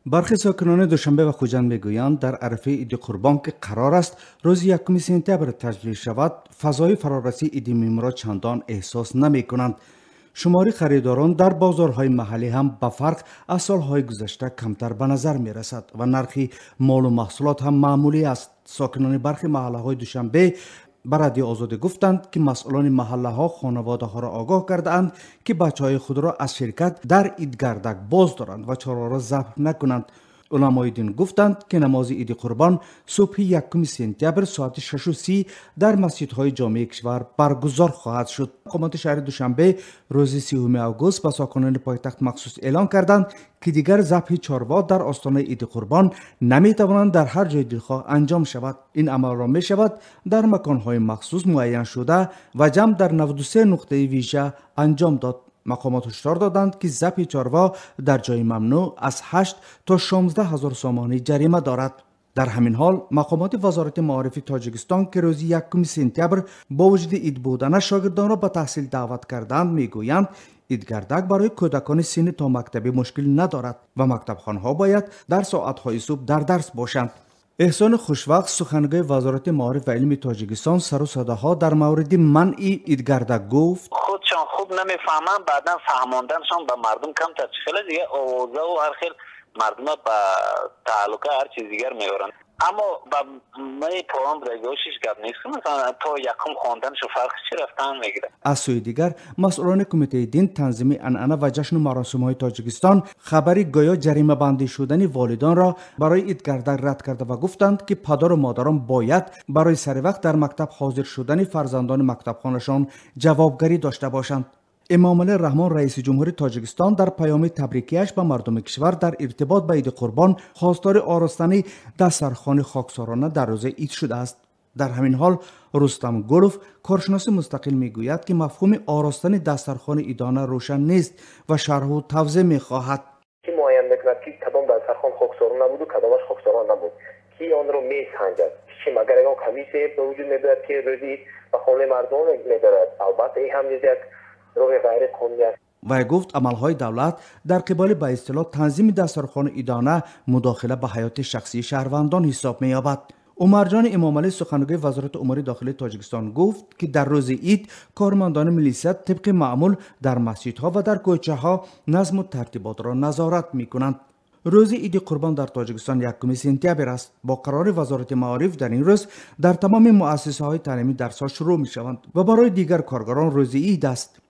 Бархи сокинони Душанбе ва Хуҷанд мегӯянд, дар арафаи Иди Қурбон, ки қарор аст рӯзи 1 сентябр таҷлил шавад, фазои фарорасии иди муҳимро чандон эҳсос намекунанд. Шумори харидорон дар бозорҳои маҳаллӣ ҳам ба фарқ аз солҳои гузашта камтар ба назар мерасад ва нархи молу маҳсулот ҳам маъмулӣ аст. Сокинони бархи маҳаллаҳои Душанбе ба Радиои Озодӣ гуфтанд, ки масъулони маҳаллаҳо хонаводаҳоро огоҳ кардаанд, ки бачаҳои худро аз ширкат дар идгардак боз доранд ва чорворо забҳ накунанд. Уламои дин гуфтанд, ки намози Иди Қурбон субҳи 1 сентябр соати 6:30 дар масҷидҳои ҷомеи кишвар баргузор хоҳад шуд. Мақомоти шаҳри Душанбе рӯзи 30 август ба сокинони пойтахт махсус эълон карданд, ки дигар забҳи чорво дар остонаи Иди Қурбон наметавонанд дар ҳар ҷои дилхоҳ анҷом шавад. Ин амалро мешавад дар маконҳои махсус муайяншуда ва ҷамъ дар 93 нуқтаи вижа анҷом дод. Мақомот ҳушдор доданд, ки забҳи чорво дар ҷои мамнӯъ аз 8 то 16 ҳазор сомонӣ ҷарима дорад. Дар ҳамин ҳол мақомоти Вазорати маорифи Тоҷикистон, ки рӯзи 1 сентябр бо вуҷуди ид буданаш шогирдонро ба таҳсил даъват карданд, мегӯянд, идгардак барои кӯдакони синни томактабӣ мушкил надорад ва мактабхонҳо бояд дар соатҳои субҳ дар дарс бошанд. Эҳсони Хушвақт, сухангӯи Вазорати маориф ва илми Тоҷикистон, сару садоҳо дар мавриди манъи идгардак гуфт: худшон хуб намефаҳманд, баъдан фаҳмонданшон ба мардум камтар хеле дига овозаву ҳар хел мардума ба тааллуқа ҳар чиз дигар меоранд. Аммо ба мани поён будагиҳошиш гап нест, масалан то якум хонданашо фарқ чи рафтан мегирад. Аз сӯи дигар, масъулони Кумитаи дин, танзими анъана ва ҷашну маросимҳои Тоҷикистон хабари гӯё ҷаримабандӣ шудани волидонро барои идгардак рад карда ва гуфтанд, ки падару модарон бояд барои саривақт дар мактаб ҳозир шудани фарзандони мактабхонашон ҷавобгарӣ дошта бошанд. Эмомалӣ Раҳмон, раиси ҷумҳури Тоҷикистон, дар паёми табрикияш ба мардуми кишвар дар иртибот ба Иди Қурбон хостори оростани дастархони хоксорона дар рӯзи ид шудааст. Дар ҳамин ҳол Рустам Гулов, коршиноси мустақил, мегӯяд, ки мафҳуми оростани дастархони идона рӯшан нест ва шарҳу тавзеҳ мехоҳад. Ки муайян мекунад, ки кадом дастархон хоксорона буду кадомаш хоксорона набуд? Ки онро месанҷад? Чи магар ягон комиссия ба вуҷуд мебиёяд, ки рӯзи ид ба хонаи мардум медорад? Албатта, ин ҳам низ як роҳи ғайриқонунӣ аст. Вай гуфт, амалҳои давлат дар қиболи ба истилоҳ танзими дастархони идона мудохила ба ҳаёти шахсии шаҳрвандон ҳисоб меёбад. Умарҷони Эмомалӣ, сухангӯи Вазорати умури дохилии Тоҷикистон, гуфт, ки дар рӯзи ид кормандони милисия тибқи маъмул дар масҷидҳо ва дар кӯчаҳо назму тартиботро назорат мекунанд. Рӯзи Иди Қурбон дар Тоҷикистон 1 сентябр аст. Бо қарори Вазорати маориф дар ин рӯз дар тамоми муассисаҳои таълимӣ дарсҳо шурӯъ мешаванд ва барои дигар коргарон рӯзи ид аст.